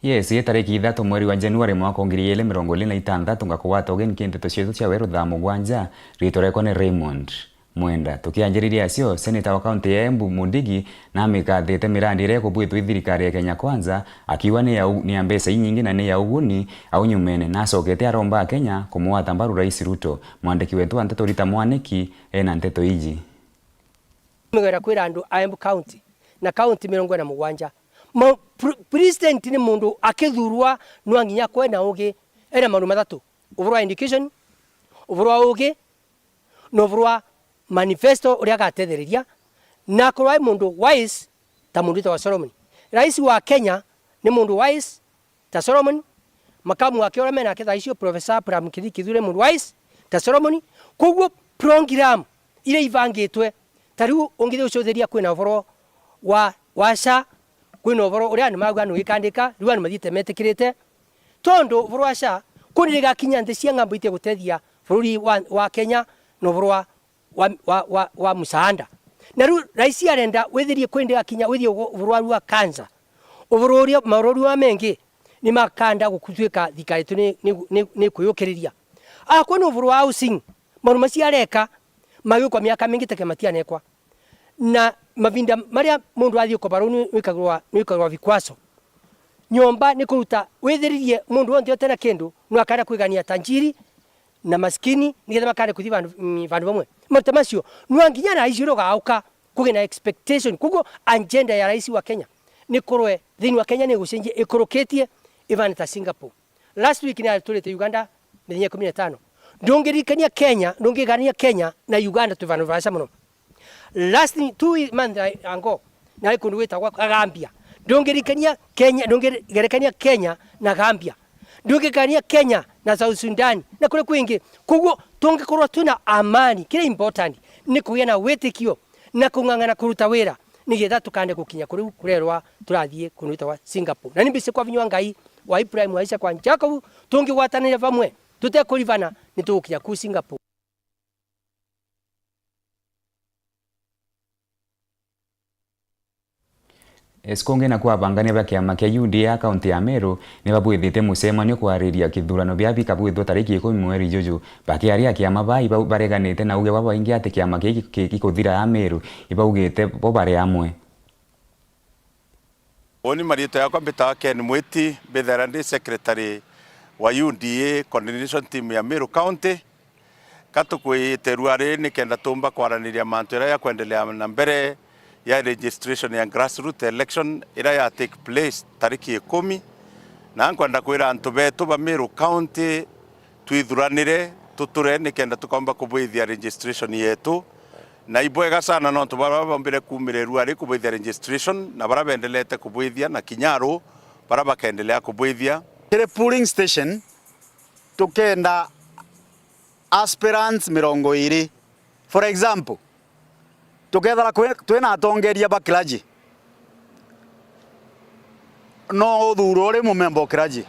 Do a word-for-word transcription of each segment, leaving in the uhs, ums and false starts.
Yes, i tariki ithatu mweri wa Januari mwaka wa ngiri igiri mirongo iri na itantatu, ngakugwata ugeni ki nteto cietu cia weru thaa mugwanja. Riitwa riakwa ni Raymond Mwenda. Tukianjiriria acio, seneta wa kaunti ya Embu Mudigi namikathite mirandi iria ikubwitwe i thirikari ya Kenya Kwanza, akiuga ni ya u-, ni ya mbeca inyingi na ni ya uguni au nyumene. Nacokete aromba Akenya kumugwata mbaru Rais Ruto. Mwandiki wetu wa nteto Rita Mwaniki ena nteto iji. Migwera kwira andu a Embu County na county mirongo ina na mugwanja. Ma-, pre-, president ni mundu akithurwa nwa nginya akorwe na ugi, ena maundu mathatu: uvuru wa education, uvuru wa ugi, na uvuru wa manifesto uria agatethereria, na akorwa ai mundu wise ta mundu witagwa Solomon. Rais wa Kenya ni mundu wise ta Solomon, makamu wake uria menake thaa icio, Professor Abraham Kithure Kindiki, ni mundu wise ta Solomon. Koguo program iria ibangitwe, ta riu ungithii ucuthiriria kwina uvoro wa, wa SHA, kwina uvoro uria andu mauga nugikandika, riu andu mathiite metikirite, tondu uvoro wa SHA kuni rigakinya nthi cia ng'ambo itigutethia bururi wa, wa Kenya na uvoro wa wa, wa, wa, wa musaanda. Na riu rais arenda withirie kwindi akinya withie ugu-, uburwaru wa cancer. Ubururi, maurwaru a mengi ni makanda gukutuika thirikari yetu ni, ni, ni, ni kwiyukiriria. Akorwo ni uburwa wa housing, maundu macio areka magikwa miaka mingi take matianekwa. Na mavinda maria mundu athii kubarwa ni wikagirwa, ni wikagirwa vikwaso. Nyomba ni kuruta withiririe mundu wonthe utena kindu, no akanda kwigania tajiri na maskini, nigetha makare kuthi vandu, mm, vandu vamwe. Maruta macio, nwa nginya rais uria ugauka kuge na expectation. Koguo agenda ya rais wa Kenya ni kurwe thiini wa Kenya ni gucenjia ikurukitie ivane ta Singapore. Last week ni aturite Uganda mithenya ikumi na itano. Ndungiririkania Kenya, ndungigarania Kenya na Uganda twi vandu vaca muno. Last two months ago, nari kundu gwitagwa Gambia. Ndungiririkania Kenya, ndungigerekania Kenya na Gambia. Ndungigerekania Kenya na South Sudan, na kuria kwingi. Koguo, tungikorwa twina amani, kiria important ni kugia na witikio na kung'ang'ana kuruta wira, nigetha tukande gukinya kuriu kurerwa turathii kundu gwitagwa Singapore. Na ni mbisi kwa vinya wa Ngai wa Ibrahim, wa Isaac, wa Jacob, tungigwataniria vamwe, tutekurivana, ni tugukinya kuu Singapore. Sikungi naku abangania ba kiama kia U D A a kaunti ya Meru ni babwithite mucemanio kwariria kithurano bia bikabwithwa tariki ikumi mweri juju. Bakiaria, akiama baa iba-, bareganite na uge babaingi ati kiama kii ki-, gikuthira a Meru, ibaugite bo bari amwe. Uni mariitwa yakwa mbitawa Ken Mwiti, mbithaira ndi secretary wa U D A coordination team ya Meru County. Ka tukwite rua riri nikenda tumba kwaraniria mantu jaria jakwendelea na mbere ya registration ya grassroot election iria ya take place tariki ikumi. Na nkwenda kwira antu betu ba Meru County twithuranire, tuture nikenda tukaumba kubwithia registration yetu. Na ibwega sana nontu baria baumbire kuumira irua ri kubwithia registration na baria bendelete kubwithia na kinya aru baria bakendelea kubwithia. Kiri polling station tukenda aspirants mirongo iri. For example, tukethira kwi-, twina atongeria ba clergy, no uthuurwe uri mumemba o clergy.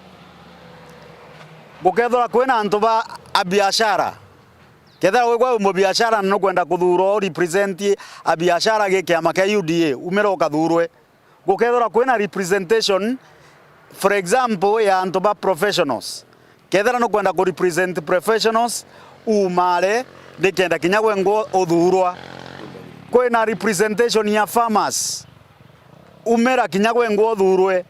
Gukethirwa kwina antu ba abiashara, kethira wigwa wi mubiashara na nukwenda kuthuurwa u represent abiashara gi kiama kia U D A, umira ukathuurwe. Gukethirwa kwina representation, for example, ya antu ba professionals. Kethira nukwenda ku represent professionals, umare, nikenda kinya gwe ngwe uthuurwa. Kwina representation ya farmers, umira kinya gwe ngwe uthuurwe.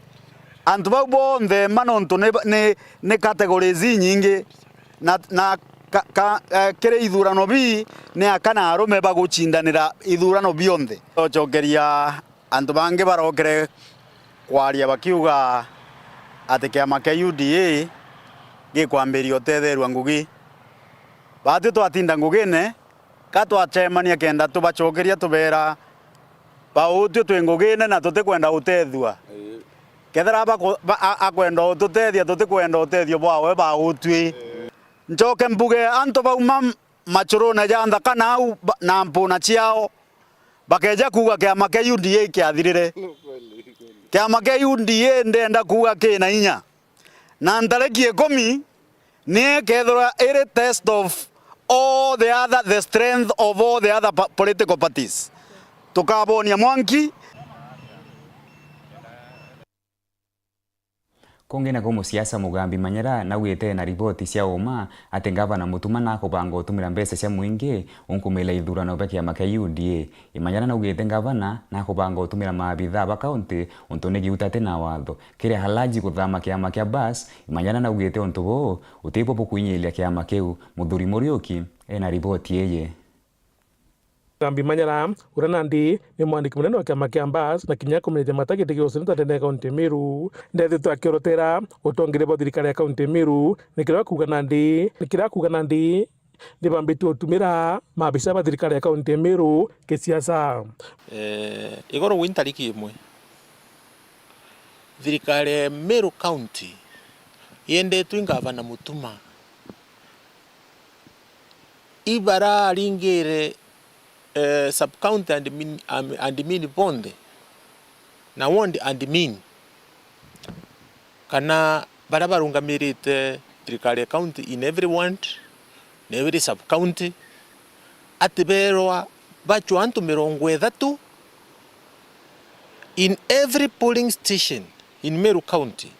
Antu bau bonthe ma nontu ni, ni, ni categories inyingi, na, na ka, ka, eh, kiri ithurano bii, ni aka na arume bagucindanira ithurano bionthe. Ucokeria antu bangi barokire kwaria bakiuga ati kiama kia U D A gikwambiria utetherua ngugi. Batwi twatinda ngugine, ka twacemania kenda tubacokeria tubeera, bautwi twi ngugine na tutikwenda utethua. Kethira baku-, ba-, a-, akwenda ututethia, tutikwenda utethio bwawe bautwi. Ncoke mbuge antu bauma macurune ja nthaka nau ba-, na mpuna ciao, bakeja kuuga kiama kia U D A kiathirire. Kiama kia U D A ndenda kuuga kina inya. Na ntariki ikumi ni ikethirwa iri test of all the other, the strength of all the other pa-, political parties. Tukabonia mwanki. Kungi naku musiasa Mugambi Manyara naugite ena riboti cia uma ati ngavana Mutuma nakubanga utumira mbeca cia mwingi unkumila ithurano bia kiama kia U D A. Imanyara naugite ngavana nakubanga utumira maabithaa ba kaunti untu ni giuta ati na watho. Kiri Halaji kuthama kiama kia Bas, Imanyara naugite untu buu utibwo bukwinyiria kiama kiu. Muthuri Muriuki ena riboti iji. Mugambi Manyara, uria nandi ni mwandiki munene wa kiama kia Mbas na kinya kumenyithia mata giti kia useneta ndene ya kaunti ya Meru, ndethitwe akiorotera utongere bwa thirikari ya kaunti ya Meru, ni kiria akuuga nandi, ni kiria akuuga nandi ni bambitue utumira maabisa ba thirikari ya kaunti ya Meru kisiasa. Eh, igoro gwi ntariki imwe, thirikari ya Meru County yendetwe i ngavana Mutuma ibararingire, eh, sub-county admin, am-, admin bonthe na ward admin, kana baria barungamirite thirikari ya county in every ward na every sub-county, ati beerwa bacwe antu mirongo ithatu in every polling station in Meru County,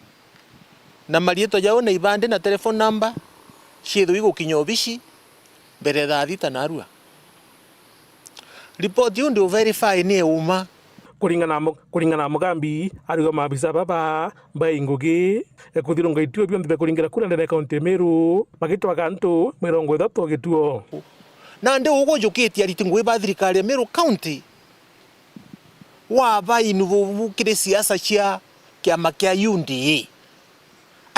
na mariitwa jao na ibandi na telephone number ciithwe igukinya obici mbere ya thaa thita narua. Ripoti iu ndi u verify ni ya uma. Kuringana na Mu-, kuringana na Mugambi, ariuga maabisa baba bai ngugi e kuthirunga ituo bionthe bia kuringira kura ndene ya kaunti ya Meru, bagitwaga antu mirongo ithatu gituo. Nandi ugujukitie ariti ngugi ba thirikari ya Meru County wa bainu bubu kiri siasa cia kiama kia U D A,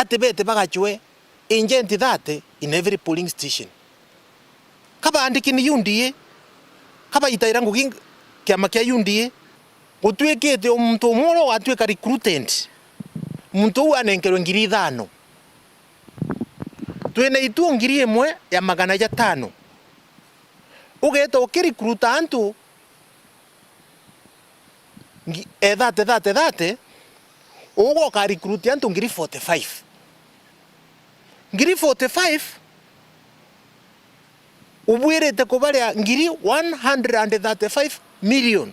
ati bete bagacwe agent thirty in every polling station. Ka baandiki ni U D A, ka baitaira ngugi kiama kia U D A, gutwikite o muntu umwe uria ugatuika recruited, muntu uu anenkerwe ngiri ithano. Twina ituo ngiri imwe ya magana jatano. Ugeeta ukirecruita antu ngi-, eh, thirty, thirty, thirty, ugoka recruit antu ngiri forty-five. Ngiri forty-five, ubuirite kubaria ngiri one hundred and thirty-five million.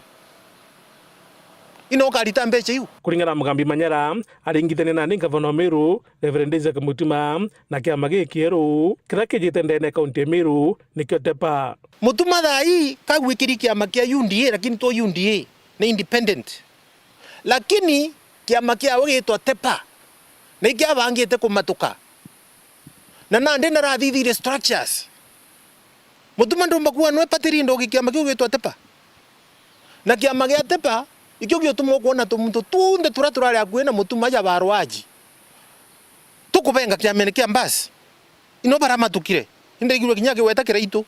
Ino ukarita mbeca iu? Kuringana na Mugambi Manyara, aringithania nandi ngavana wa Meru, Reverend Isaac Mutuma, na kiama gikieru kiria kijite ndene ya kaunti ya Meru, nikio TEPA. Mutuma thaa ii kagwikiri kiama kia U D A, lakini to U D A, ni independent. Lakini kiama kiawe gitwa TEPA, na ikiabangite kumatuka. Na nandi narathithirie structures. Mutuma ndumba kuuga nwe patiri ndogi kiama kiu gitwa TEPA. Na kiama gia TEPA, ikio giutuma ukwona tumuntu tunthe turia turari akui na Mutuma ja barwaji. Tukubenga kiamene kia Mbas. Ino baramatukire. Indaigirwe kinya akiweta Kiraitu.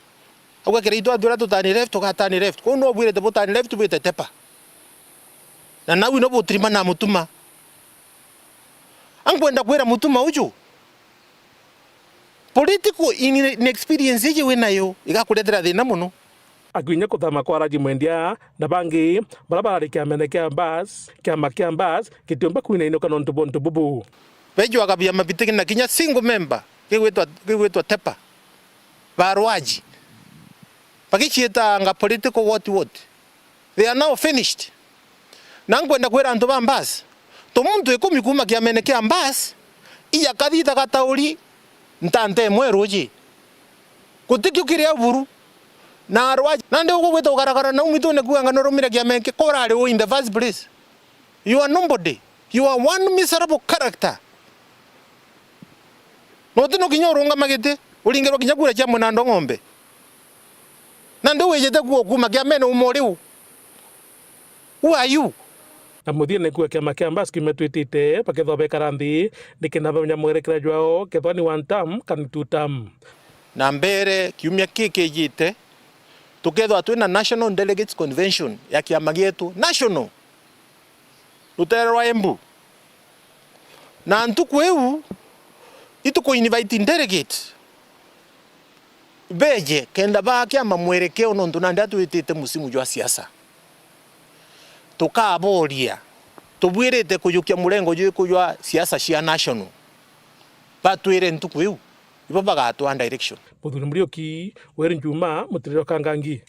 Auga Kiraitu atwira tutani left, tugatani left. Kou no bwirite butani left bwite TEPA. Na nau ino butirima na Mutuma. Ankwenda kwira Mutuma uju, political in-, inexperience iji winayo igakuretera thina mono. Akinya kuthama kwa Raji Mwendia na bangi baria barari kiamene kia Mbas, kiama kia Mbas gitiumba kwinainuka nontu bwa untu bubu. Beejwaga biama bitikina kinya single member kigwitwa, kigwitwa TEPA, barwaji, bagiciitanga political what what. They are now finished. Na nkwenda kwira antu ba Mbas, tumuntu ikumi kuuma kiamene kia Mbas, ija kathitha gatauri ntante imwe ruuji. Gutikio kiria buru. Na arwaji, nandi ugugwita ugaragara nau mitune kuuga ng'a nurumire kiamene ki-, kurari u in the first place. You are nobody. You are one miserable character. Na uti no kinya urungama giti, uringirwa kinya kura cia munando ng'ombe. Nandi wijite kuo kuuma kiamene umo riu. Who are you? Na muthia ni kuo kiama kia Mbas kiumetwitite bakethwa bekara nthi, nikenda bamenya mwerekera jwao, kethwa ni one term kana two term. Na mbere kiumia kii kijite, tukethwa twina National Delegates Convention ya kiama gietu, national. Rutere rwa Embu. Na ntuku iu, ituku invite delegate beje kenda baakia mamwerekeo, nontu nandi atwitite musimu jwa siasa. Tukaboria, tubwirite kujukia murengo jwiku jwa siasa cia national? Batwire ntuku iu, ibo bagatwaa direction. Muthuri Muriuki, Weru Njuma, Mutiriro Kangangi.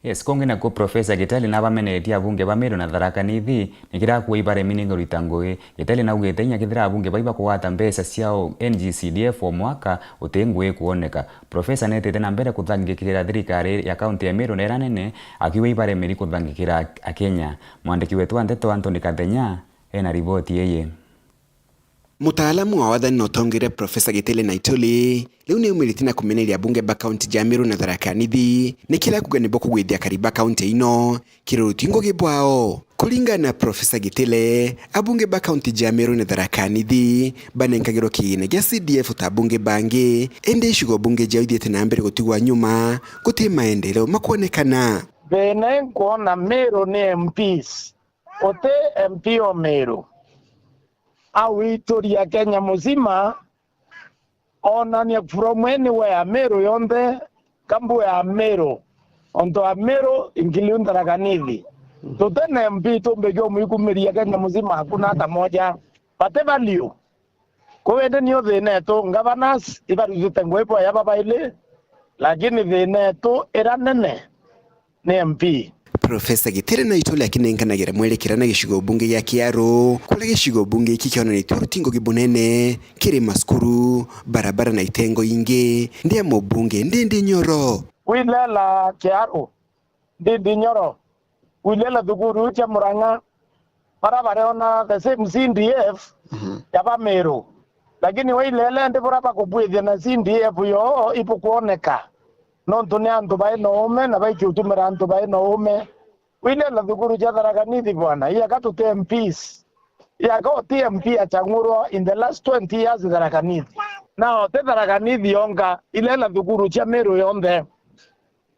Yes, kungi nakuo Professor Giteli nabameneretie abunge ba Meru na Tharaka Nithi ni kiria akua ibaremi ni kurita ngugi. Giteli naugite inya kethira abunge bai bakugwata mbeca ciao N G C D F o mwaka, guti ngugi ikwoneka. Professor netite na mbere kuthangikira thirikari ya kaunti ya Meru na iria nene, akiuga ibaremeri kuthangikira Akenya. Mwandiki wetu wa nteto Anthony Kathenya ena riboti iji. Mutaalamu wa wathani na utongeria Professor Gitele Naituli riu ni aumirite na kumeneria abunge ba kaunti ja Meru na Tharaka Nithi ni kiria akuga nibo kugwithia akari ba kaunti ino kiri uruti ngugi bwao. Kuringana na Professor Gitele, abunge ba kaunti ja Meru na Tharaka Nithi banenkagirwa kiine gia C D F ta abunge bangi, indi icigo bunge jao ithiite na mbere gutigwa nyuma, guti maendeleo makwonekana. Thina nkwona Meru ni M Ps. Uti M P o Meru. Awituria Kenya muzima, onania from anywhere Meru yonthe, kambu ya Meru, onto a Meru, include Tharaka Nithi. Tuti na M P tumbikia umwikumiria Kenya muzima, hakuna hata moja. Bati value. Kuu indi nio thina etu, governors ibarutite ngugi bwaya babaili, lakini thina etu ira nene ni M P. Professor Gitiri Naituli akinenkanagira mwerekera na gicigo bunge gia Kiaru, kuria gicigo bunge giki kionanitue uruti ngugi bunene kiri macukuru, barabara na itengo ingi, ndia mubunge Ndindi Nyoro. Wilela Kiaru, Ndindi Nyoro, wilela thukuru cia Murang'a, bara bareona the same C D F Mhm. ya ba Meru. Lakini wailele ndi bura bakubwithia na C D F yoo ibukwoneka. Nontu ni antu bai na uume na baikiutumira antu bai na uume. Wilela thukuru cia Tharaka Nithi bwana, iaka tuti M Ps. Iaka uti M P achang'urwa in the last twenty years Tharaka Nithi. Na uti Tharaka Nithi yonka, ilela thukuru cia Meru yonthe.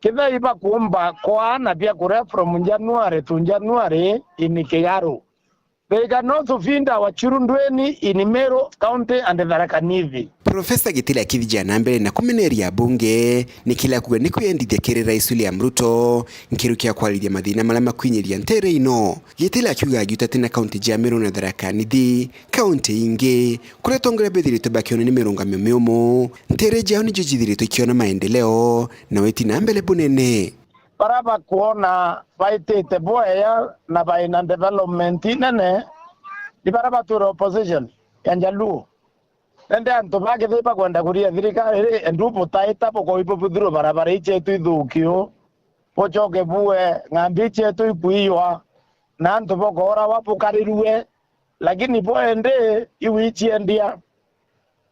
Kethira ibakuumba kwaana biakuria from January to January in Kigaru, they cannot feed our children in Meru County and Tharaka Nithi. Professor Gitiri akithijia na mbere na kumeneria abunge ni kila kuga ni kwiyendithia kiri Rais William Ruto nkiru kia kwarithia mathina maria makwinyiria ntere ino. Gitiri akiuga agiuta ati na kaunti ja Meru na Tharaka Nithi, kaunti ingi, kuria atongoria bethiritwe bakiona ni mirungamio miumu, ntere jao nijo jithiritwe ikiona maendeleo na witi na mbere bunene. Bara bakwona baitite bwea na baina development nene, ni bara batwire opposition ya Njaluo. Nende antu bakethira bakwenda kuria thirikari ri, endu butaita bukoi bubuthirwe barabara ichetu ithukio, bucoke bue ng'ambi ichetu ikwiiywa, na antu bukoorawa bukarirue, lakini bwendi iwichiendia.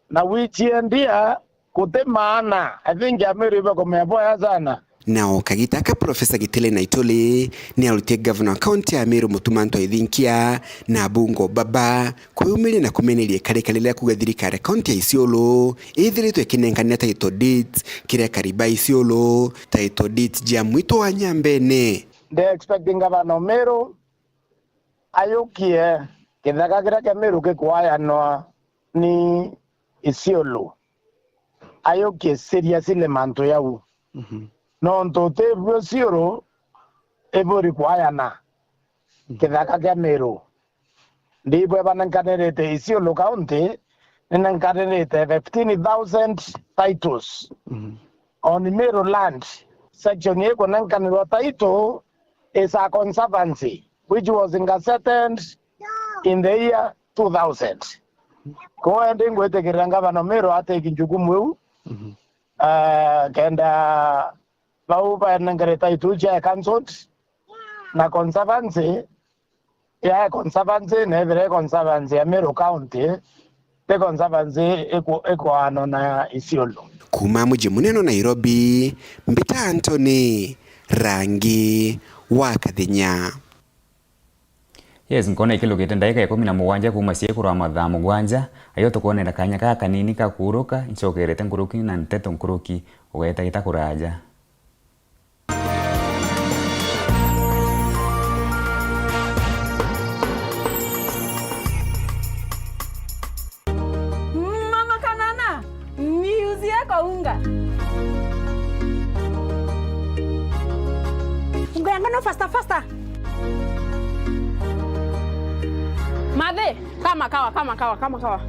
Na wichiendia guti maana. I think Amiru ibakumenya bwaya sana. Nao kagita aka Professor Gitile Naituli ni arutie gavana wa kaunti ya Meru Mutuma M'Ethingia na abunge baba kwiyumiria na kumeneria ikarika riria kuga thirikari ya kaunti ya Isiolo ithiritwe ikinenkania title deeds kiri akari ba Isiolo, title deeds ja mwitu wa Nyambene. Ndi expecting gavana o Meru ayukie kithaka kiria kia Meru gikwayanwa ni Isiolo, ayukie seriously mantu jau. Mhm. Nontu ti buo Isiolo iburi kwayana Mhm. kithaka kia Meru. Ndibwe banenkanirite Isiolo County, ninenkanirite fifteen thousand titles Mhm. on Meru land. Section ikunenkanirwa title is a conservancy which was gazetted in the year two thousand. Kwou ndi ngwitikirira ngavana Meru ateki njukumu iu, Mhm. ah, kenda bau banengere title cia cancelled na conservancy ya conservancy, na ethira i conservancy ya Meru County, ti conservancy iku-, ikwaano na Isiolo. Kuuma muji munene Nairobi, mbita Anthony Rangi wa Kathenya. Yes, nkona ikilukite ndagika ikumi na mugwanja kuuma ciaikurwa mathaa mugwanja, ayo tukwonera kanya ka kanini ka kuuruka, ncokerete nkuruki na nteto nkuruki, ugeeta ita kuraja. Mama Kanana, niuzie kaunga. Unga yanga no faster, faster. Mathe, kama kawa, kama kawa, kama kawa.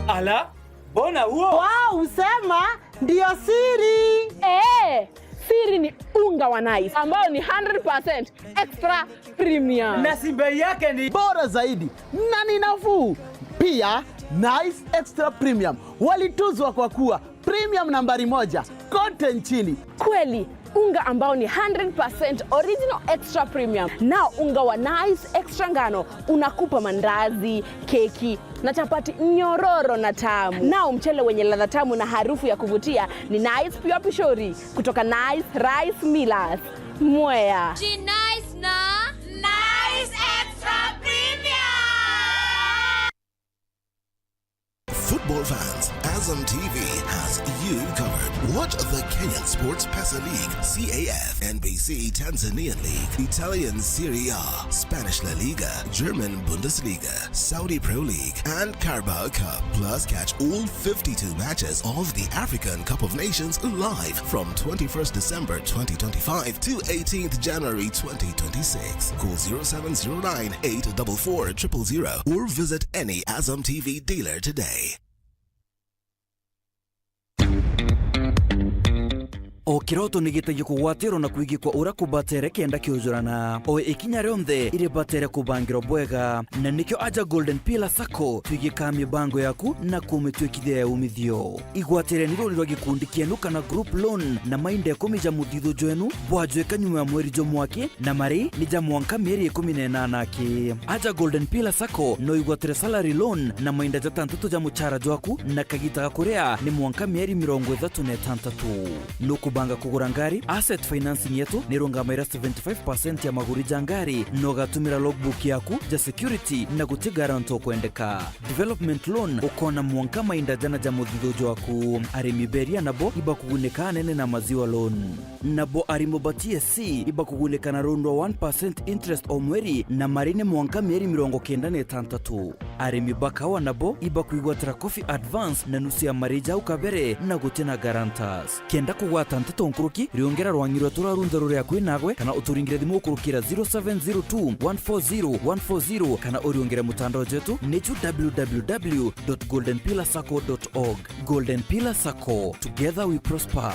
Ala, mbona huo? Wow, usema ndio siri. Eh, Siri ni unga wa Nice ambao ni hundred percent extra premium. Na si bei yake ni bora zaidi na ni nafuu. Pia, Nice Extra Premium walituzwa kwa kuwa premium nambari moja kote nchini. Kweli, unga ambao ni hundred percent original extra premium. Nao unga wa Nice Extra Ngano unakupa mandazi, keki na chapati nyororo na tamu. Nao mchele wenye ladha tamu na harufu ya kuvutia ni Nice Pure Pishori kutoka Nice Rice Millers, Mwea. Ji Nice na Nice Extra Premium. Football fans, Azam T V has you covered. Watch the Kenyan Sports Pesa League, C A F, N B C Tanzanian League, Italian Serie A, Spanish La Liga, German Bundesliga, Saudi Pro League, and Carabao Cup. Plus, catch all fifty-two matches of the African Cup of Nations live from twenty-first December twenty twenty-five to eighteenth January twenty twenty-six. Call zero seven zero nine, eight double four, triple zero or visit any Azam T V dealer today. O kiroto ni gitagia kugwatirwo na kwigikwa uria kubatere kenda kiujurana. O ikinya rionthe iribatere kubangirwa bwega, na nikio aja Golden Pillar Sacco twigikaa mibango yaku na kumitwikithia ya umithio. Igwatireni runi rwa gikundi kienu kana group loan na mainda ikumi ja muthithu jwenu bwajwika nyuma ya mweri jumwe aki, na mari ni ja mwanka mieri ikumi na inana aki. Aja Golden Pillar Sacco no igwatire salary loan na mainda jatantatu ja muchara jwaku, na kagita ga kuria ni mwanka mieri mirongo ithatu na itantatu. Nukubanga kugura ngari? Asset financing yetu nirungamaira seventy-five percent ya maguri ja ngari, na ugatumira logbook yaku ja security na guti guarantor ukwendeka. Development loan ukona mwanka mainda jana ja muthithu jwaku. Arimi beria nabo ibakugunika anene na maziwa loan. Nabo arimi ba T S C ibakugunika na loan rwa one percent interest o mweri, na mari ni mwanka mieri mirongo kenda na itantatu. Arimi ba kawa nabo ibakwigwatira coffee advance na nusu ya mari jau kabere na guti na guarantors. Kenda kugwata nteto nkuruki, riongera rwang'i rwetu rwa runthe ruri akui nagwe, kana uturingire thimu ukurukira zero seven zero two, one four zero, one four zero, kana uriongere mutandao jwetu ni ju w w w dot golden pillar sacco dot org. Golden Pillar Sacco, together we prosper.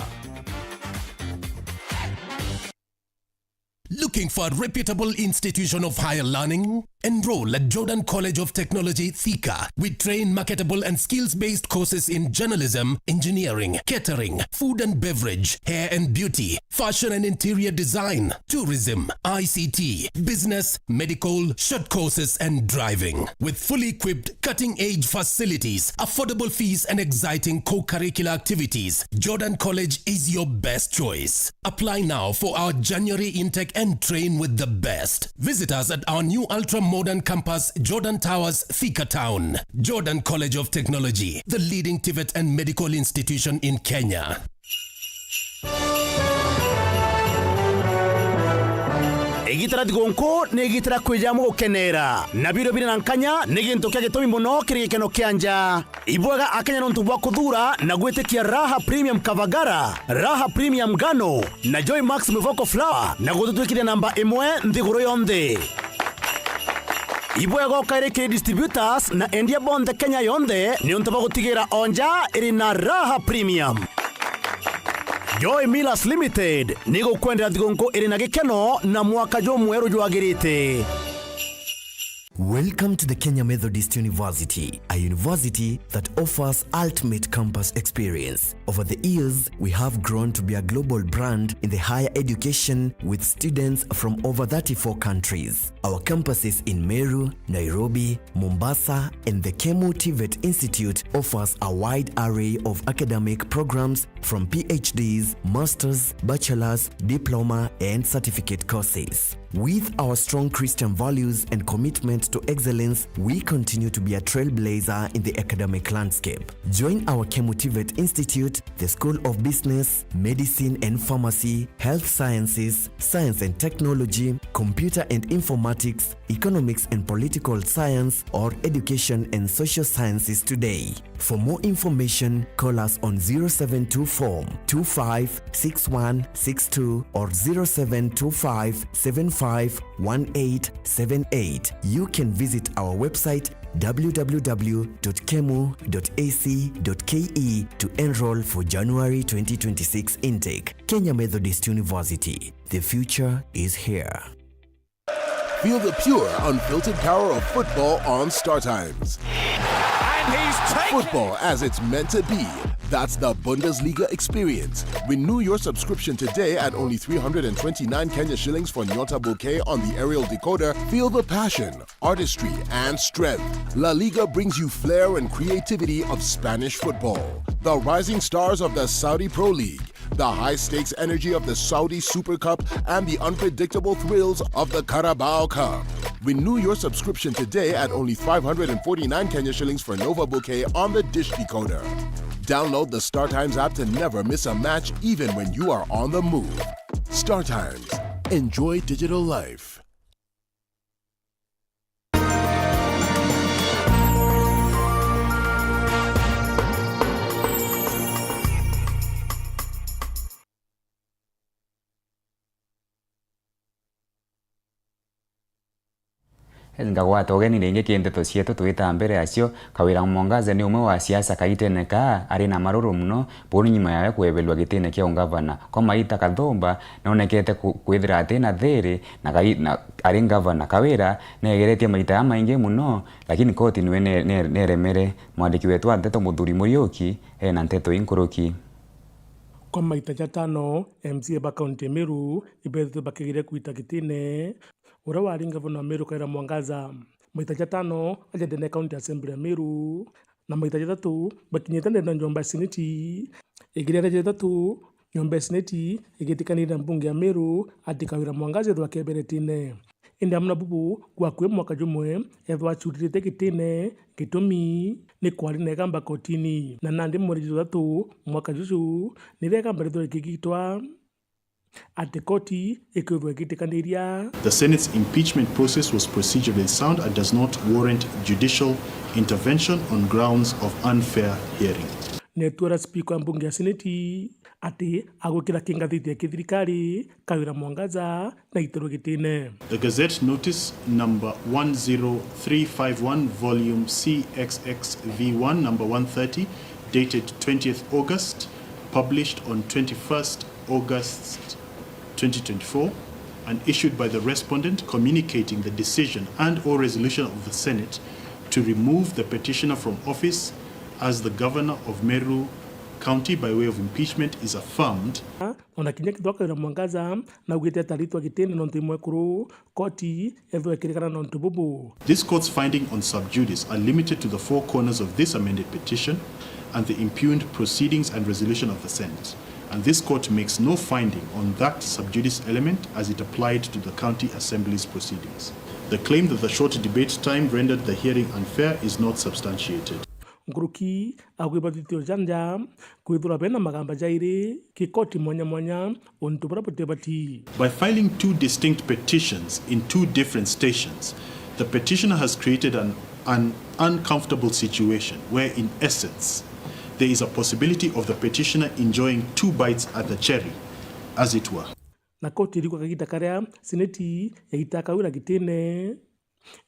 Looking for a reputable institution of higher learning? Enroll at Jordan College of Technology, Thika. We train marketable and skills-based courses in journalism, engineering, catering, food and beverage, hair and beauty, fashion and interior design, tourism, I C T, business, medical, short courses, and driving. With fully equipped, cutting-edge facilities, affordable fees, and exciting co-curricular activities, Jordan College is your best choice. Apply now for our January intake and train with the best. Visit us at our new ultra-modern campus, Jordan Towers, Thika Town. Jordan College of Technology, the leading TVET and medical institution in Kenya. Igita ria thigunku ni igita ria kwijaa gukenera, na birio biri na nkanya ni gintu kia gitumi mono kiri gikeno kia nja. Ibwega Akenya nontu bwa kuthuura na gwitikia Raha Premium Kavagara, Raha Premium Ngano, na Joy Max Mivoko Flour na gututwikithia namba imwe nthiguru yonthe. Ibwega ukairi kiri distributors na endia bonthe Kenya yonthe niuntu bwa gutigira o nja iri na Raha Premium. Joy Millers Limited ni gukwendera thigunku iri na gikeno na mwaka jumweru jwagirite. Welcome to the Kenya Methodist University, a university that offers ultimate campus experience. Over the years, we have grown to be a global brand in the higher education, with students from over thirty-four countries. Our campuses in Meru, Nairobi, Mombasa, and the Kemu TVET Institute offers a wide array of academic programs, from PhDs, masters, bachelors, diploma, and certificate courses. With our strong Christian values and commitment to excellence, we continue to be a trailblazer in the academic landscape. Join our Kemu TVET Institute, the School of Business, Medicine and Pharmacy, Health Sciences, Science and Technology, Computer and Informatics, Economics and Political Science, or Education and Social Sciences today. For more information, call us on zero seven two four two five six one six two or zero seven two five seven five one eight seven eight. You can visit our website, w w w dot kemu dot a c dot k e, to enroll for January twenty twenty-six intake. Kenya Methodist University, the future is here. Feel the pure, unfiltered power of football on Star Times. And he's taken Football as it's meant to be. That's the Bundesliga experience. Renew your subscription today at only three hundred and twenty-nine Kenya shillings for Nyota Bouquet on the aerial decoder. Feel the passion, artistry, and strength. La Liga brings you flair and creativity of Spanish football. The rising stars of the Saudi Pro League, the high-stakes energy of the Saudi Super Cup, and the unpredictable thrills of the Carabao Cup. Renew your subscription today at only five hundred and forty-nine Kenya shillings for Nova Bouquet on the Dish Decoder. Download the Star Times app to never miss a match, even when you are on the move. Star Times. Enjoy digital life. Nkagwata ugeni ringi ki nteto cietu twita mbere yacio. Kawira Mwangaza ni umwe wa siasa kaitene kaa ari na maruru muno, buru nyuma yawe kwebelwa gitine kia ungavana. Kwa maita Kathumba nonekete ku-, kwithira ati na thiri na gai-, na ari ngavana. Kawira negeretie maita jamaingi muno, lakini koti niwe ne-, ne-, neremere. Mwandiki wetu wa nteto Muthuri Muriuki ena nteto inkuruki. Kwa maita jatano, M C A ba kaunti ya Meru ibethirwe bakigire kwita gitine uria wari ngavana wa Meru Kawira Mwangaza. Maita jatano aja ndene ya County Assembly ya Meru, na maita jathatu bakinyite ndene ya nyomba ya seneti. Igiri aria jathatu, nyomba ya seneti igitikanire na mbunge ya Meru ati Kawira Mwangaza ethirwe akebere gitine. Indi amwe na bubu, gwa akui mwaka jumwe, ethwa acuririte gitine, gitumi ni kwari na igamba kotini. Na nandi mweri juthatu mwaka juju, nirio igamba rithirwe rikigitwa ati koti ikwithwa igitikaniria. The Senate's impeachment process was procedurally sound and does not warrant judicial intervention on grounds of unfair hearing. Netwera spika wa mbunge ya seneti ati agwikira kingathiti ya kithirikari Kawira Mwangaza na aiterwe gitine. The Gazette Notice number one zero three five one, volume C X X V one, number one thirty, dated twentieth August, published on twenty-first August twenty twenty-four, and issued by the respondent, communicating the decision and or resolution of the Senate to remove the petitioner from office as the governor of Meru County by way of impeachment is affirmed. Ona kinya kithwa Kawira Mwangaza naugite ataritwa gitine nontu i mwekuru, koti ethwa ikirikana nontu bubu. This court's finding on sub judice are limited to the four corners of this amended petition and the impugned proceedings and resolution of the Senate, and this court makes no finding on that sub judice element as it applied to the County Assembly's proceedings. The claim that the short debate time rendered the hearing unfair is not substantiated. Nkuruki agwibathithio janja kwithirwa bena magamba jairi kikoti mwanya mwanya untu buria butibati. By filing two distinct petitions in two different stations, the petitioner has created an, an uncomfortable situation where, in essence, there is a possibility of the petitioner enjoying two bites at the cherry, as it were. Na koti iriuga kagiita karia seneti yaitaa Kawira gitine,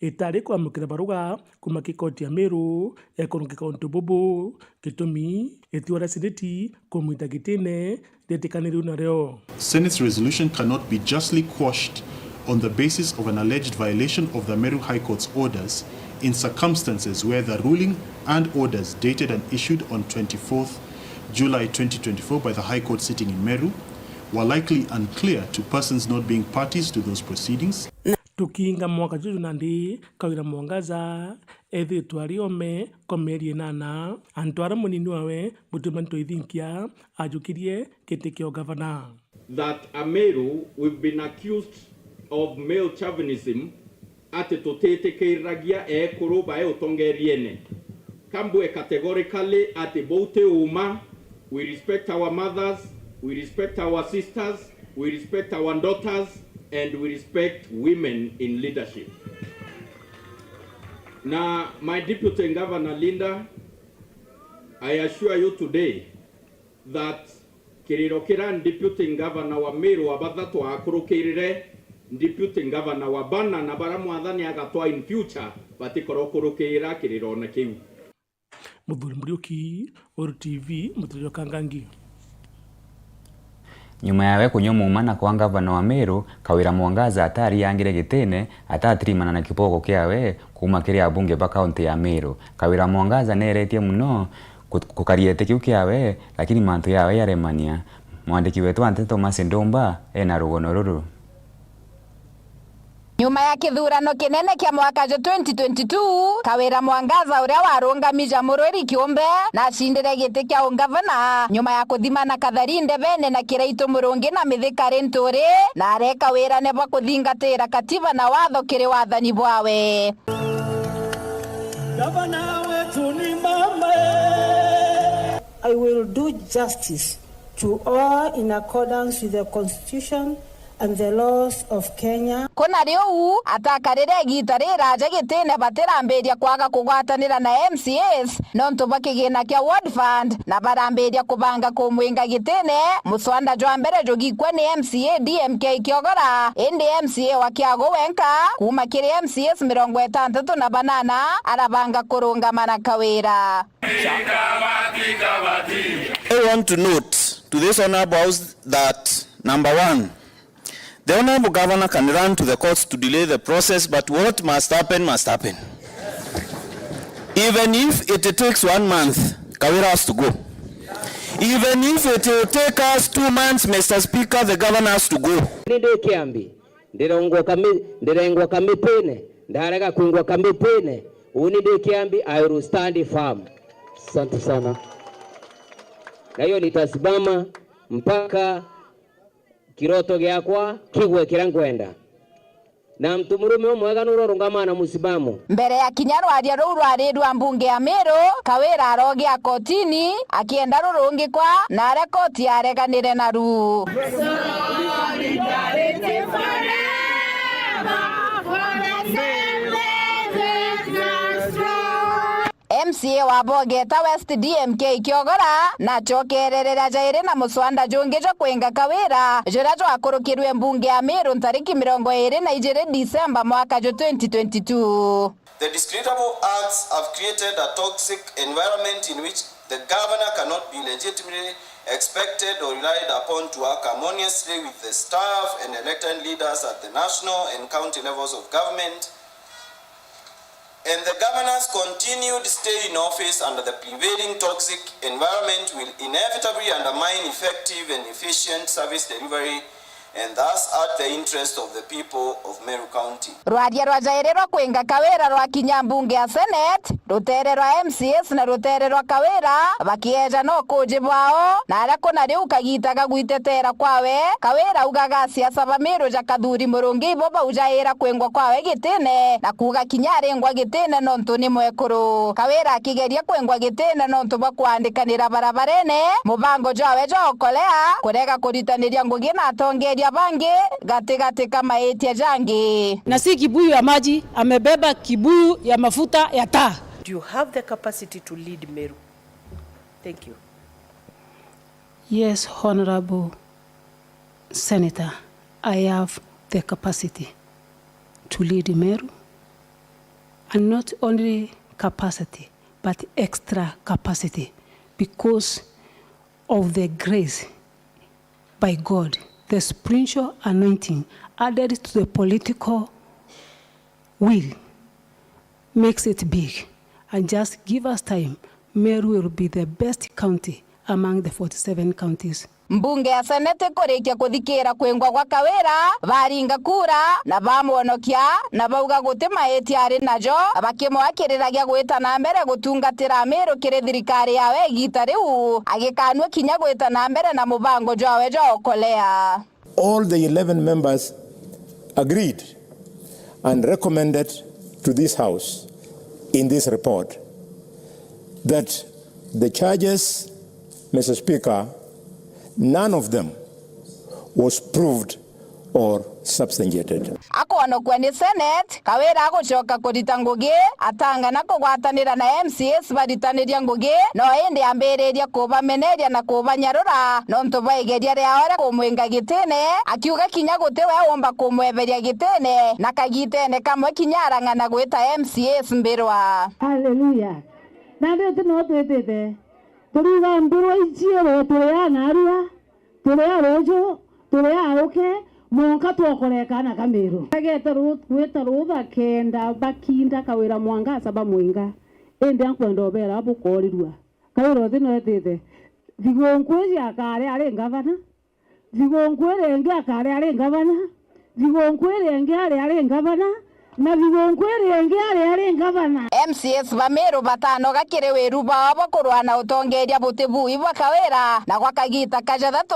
itari kwamukira baruga kuuma ki koti ya Meru ya kurungika untu bubu. Gitumi, itua ria seneti kumwita gitine rietikaniriu nario. Senate's resolution cannot be justly quashed on the basis of an alleged violation of the Meru High Court's orders in circumstances where the ruling and orders dated and issued on twenty-fourth July twenty twenty-four by the High Court sitting in Meru were likely unclear to persons not being parties to those proceedings. Tukiinga mwaka juju nandi, Kawira Mwangaza ethitwe ari ome kwa mieri inana, antu aria munini wawe Mutuma Ntoithinkia ajukirie giti kia ugavana. That Ameru, we've been accused of male chauvinism, ati tutitikiriragia eekuru bae utongeriene. Ka mbue categorically ati bou ti uuma. We respect our mothers, we respect our sisters, we respect our daughters, and we respect women in leadership. Na my deputy governor Linda, I assure you today that kiriro kiria deputy governor wa Meru wa bathatu aakurukirire Deputy Governor wa Bana na bara mwathani agatwaa in future batikorwo kurukira kirirone kiu. Muthuri Muriuki, Weru T V, Mutiriro Kangangi. Nyuma yawe kunyua muumana kwa ngavana wa Meru, Kawira Mwangaza atariangire gitine, atatirimana na kiboko kiawe kuuma kiri abunge ba kaunti ya Meru. Kawira Mwangaza neeretie mono ku-, kukaria giti kiu kiawe, lakini mantu yawe yaremania. Mwandiki wetu wa nteto Thomas Ndumba ena rugono ruru. Nyuma ya kithurano kinene kia mwaka jwa twenty twenty-two, Kawira Mwangaza uria warungami ja Murwiri kiumbe na acindire giti kia ungavana nyuma ya kuthimana kathari ndebene na Kiraitu Murungi na Mithika Linturi, na areka wirane bwa kuthingatira katiba na watho kiri wathani bwawe. Gavana wetu ni mama. I will do justice to all in accordance with the constitution and the laws of Kenya. Kuna riu, atakarire igiita riraja gitine batirambiria kwaga kugwatanira na M C As nontu bwa kigina kia Ward Fund, na barambiria kubanga kumwinga gitine. Muswanda jwa mbere jugikua ni M C A D M K Kiogora, indi M C A wa Kiagu wenka kuuma kiri M C As mirongo itantatu na banana arabanga kurungama na Kawira. I want to note to this honorable house that, number one, the honorable governor can run to the courts to delay the process, but what must happen must happen. Even if it takes one month, Kawira has to go. Even if it will take us two months, Mister Speaker, the governor has to go. Ni ndi kiambi, ndirengwa kami-, ndirengwa kamitine, ndarega kwingwa kamitine, uni ndi kiambi, I will stand firm. Asante sana. Na hiyo nitasimama mpaka kiroto giakwa kigwe kiria nkwenda. Na mtu murume umwega nurorungamaa na musimamo. Mbere ya kinya rwaria ruu rwari rwa mbunge ya Meru, Kawira arogia kotini akienda rurungikwa, na aria koti yareganire naru. M C A wa Bogeta West D M K Kiogora nacokerere rwa jairi na muswanda jungi jwa kwinga Kawira, juria jwakurukirwe mbunge ya Meru ntariki mirongo iri na ijiri Disemba mwaka jwa twenty twenty-two. The discreditable acts have created a toxic environment in which the governor cannot be legitimately expected or relied upon to work harmoniously with the staff and elected leaders at the national and county levels of government. And the governor's continued stay in office under the prevailing toxic environment will inevitably undermine effective and efficient service delivery and thus hurt the interest of the people of Meru County. Rwaria rwa jairi rwa kwinga Kawira rwakinya mbunge ya Senate, rutere rwa M C As na rutere rwa Kawira bakieja na ukuji bwao, na aria kuna riu kagita ga gwitetera kwawe, Kawira augaga asiasa ba Meru ja Kathuri Murungi ibo baujaira kwingwa kwawe gitine, na kuuga kinya aringwa gitine nontu ni mwekuru. Kawira akigeria kwingwa gitine nontu bwa kwandikanira barabarene, mubango jwawe jwa Okolea, kurega kuritaniria ngugi na atongeria bangi, gatigati ka maitia jangi. Na si kibuyu ya maji, amebeba kibuyu ya mafuta ya taa. Do you have the capacity to lead Meru? Thank you. Yes, Honorable Senator, I have the capacity to lead Meru, and not only capacity, but extra capacity, because of the grace by God, the spiritual anointing added to the political will makes it big. And just give us time, Meru will be the best county among the forty-seven counties. Mbunge ya Senate ikurikia kuthikira kwingwa gwa Kawira, baringa kura na bamwonokia, na bauga guti maitia ari najo, bakimwakiriragia gwita na mbere gutungatira Amiru kiri thirikari yawe igiita riu, agikanua kinya gwita na mbere na mubango jwawe jwa Okolea. All the eleven members agreed and recommended to this House in this report that the charges, Mister Speaker, none of them was proved or substantiated. Akwonokua ni Senate, Kawira agucoka kurita ngugi, atangana kugwatanira na M C As baritaniria ngugi, no indi ambiriria kubameneria na kubanyarura nontu bwa igeria riao ria kumwinga gitine, akiuga kinya guti we umba kumweberia gitine, na kagitene kamwe kinya arang'ana gwita M C As mbirwa. Haleluya! Nandi uti no twitite turiuga mbirwa ici, turi a narua, turi a ruju, turi a uke, mwanka twokoreka na Kamiru. Agete ru-, gwita rutha kenda bakinda Kawira Mwangaza bamwinga, indi ankwenda ubera bukorirua. Kawira uti no etite. Thigunku iji akari ari ngavana, thigunku iri ingi akari ari ngavana, thigunku iri ingi ari ari ngavana, na thigunku iri ingi ari ari ngavana. M C As ba Meru batanoga kiri wiru bwao bwa kurua na utongeria buti bui bwa Kawira, na gwa kagita ka jathatu,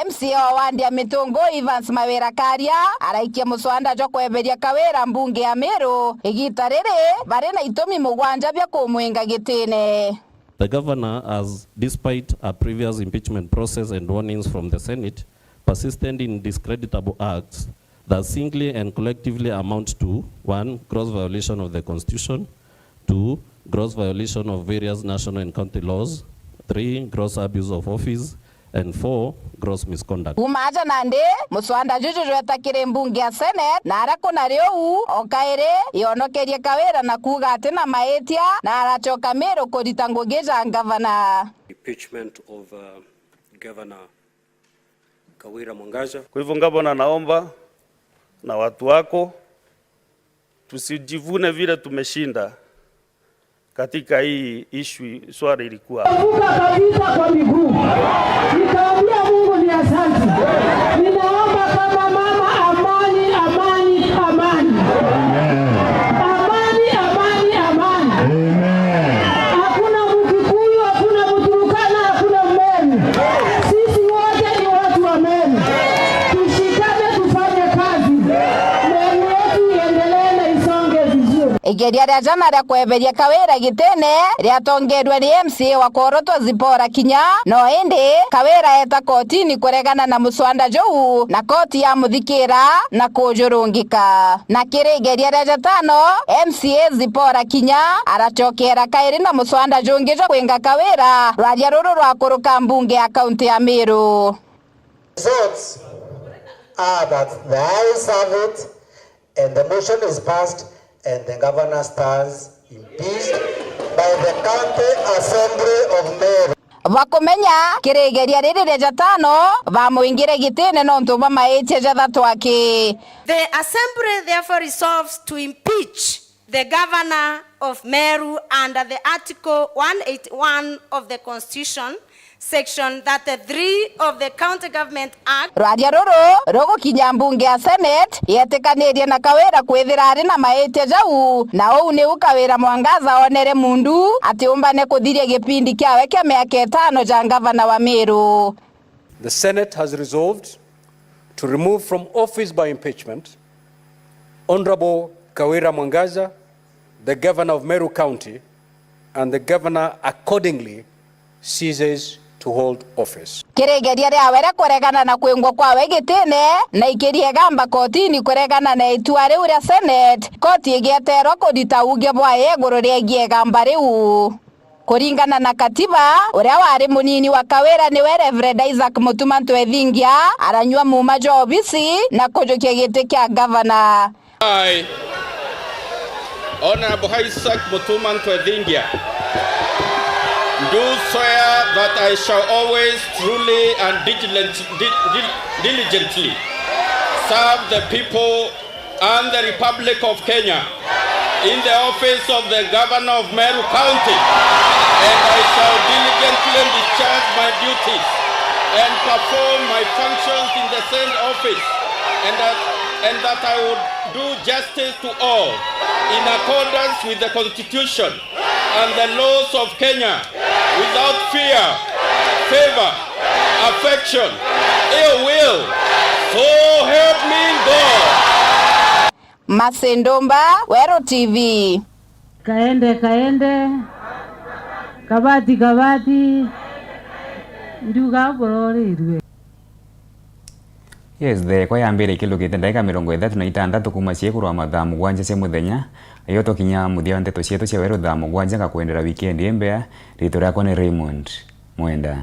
M C A wa wandi ya Mitungu Evans Mawira Karia araikia muswanda jwa kweberia Kawira mbunge ya Meru. Igita riri bari na itumi mugwanja bia kumwinga gitine. The governor has, despite a previous impeachment process and warnings from the Senate, persisted in discreditable acts that singly and collectively amount to, one, gross violation of the Constitution, two, gross violation of various national and county laws, three, gross abuse of office, and four, gross misconduct. Kuuma aja nandi, muswanda juju jweta kiri mbunge ya Senate, na aria kuna riu, o kairi, yonokerie Kawira na kuuga ati na maitia, na aracoka Meru kurita ngugi ja ngavana. Impeachment of, uh, Governor Kawira Mwangaza. Kwa hivyo, Gavana, naomba na watu wako tusijivune vile tumeshinda katika hii issue, swala ilikuwa. Vuka kabisa kwa miguu. Nikaambia Mungu ni asante. Ninaomba kama mama, amani, amani, amani. Amen. Amani, amani, amani. Amen. Hakuna Mkikuyu, hakuna Mturukana, hakuna Mmeru. Sisi wote ni watu wa Meru. Tushikane, tufanye kazi. Meru yetu iendelee na isonge vizuri. Igeria ria jana ria kweberia Kawira gitine riatongerwe ni M C A wa Korotwa Zipporah Kinya, no indi Kawira eeta kotini kuregana na muswanda juu, na koti yamuthikira na kujurungika. Na kiri igeria ria jatano, M C A Zipporah Kinya aracokera kairi na muswanda jungi jwa kwinga Kawira, rwaria ruru rwakuruka mbunge ya kaunti ya Meru. Results are that the ayes have it, and the motion is passed, and the governor stands impeached by the County Assembly of Meru. Bakumenya kiri igeria riri ria jatano, bamwingire gitine nontu bwa maitia jathatu aki. The Assembly therefore resolves to impeach the Governor of Meru under the Article one eighty-one of the Constitution, Section thirty-three of the County Government Act. Rwaria ruru rugukinya mbunge ya Senate yetikanirie na Kawira kwithira ari na maitia jau, na uu niu Kawira Mwangaza onere mundu ati umbane kuthiria gipindi kiawe kia miaka itano ja ngavana wa Meru. The Senate has resolved to remove from office by impeachment Honorable Kawira Mwangaza, the Governor of Meru County, and the Governor accordingly ceases to hold office. Kiri igeria riawe ria kuregana na kwingwa kwawe gitine, na ikiriegamba kotini kuregana na itua riu ria Senate, koti igieterwa kurita uuge bwayo iguru riegie igamba riu. Kuringana na katiba, uria wari munini wa Kawira niwe Reverend Isaac Mutuma Ntwethingia aranyua muuma jwa obisi na kujukia giti kia gavana. I, Honorable Isaac Mutuma Ntwethingia, do swear that I shall always truly and diligent-, di-, di-, diligently serve the people and the Republic of Kenya in the office of the Governor of Meru County, and I shall diligently discharge my duties and perform my functions in the said office, and that, and that I would do justice to all in accordance with the Constitution and the laws of Kenya without fear, favor, affection, ill will. So help me God. Mercy Ndumba, Weru T V. Kaende, kaende. Kabati, kabati. Ndiuga burorirwe. Yes, theekwa yambire ikilukite ndaika mirongo ithatu na itantatu kuuma ciekuru wa mathaa mugwanja cia muthenya, yo tukinya muthia wa nteto cietu cia weru thaa mugwanja. Ngakwendera wikendi imbea. Riitwa riakwa ni Raymond Mwenda.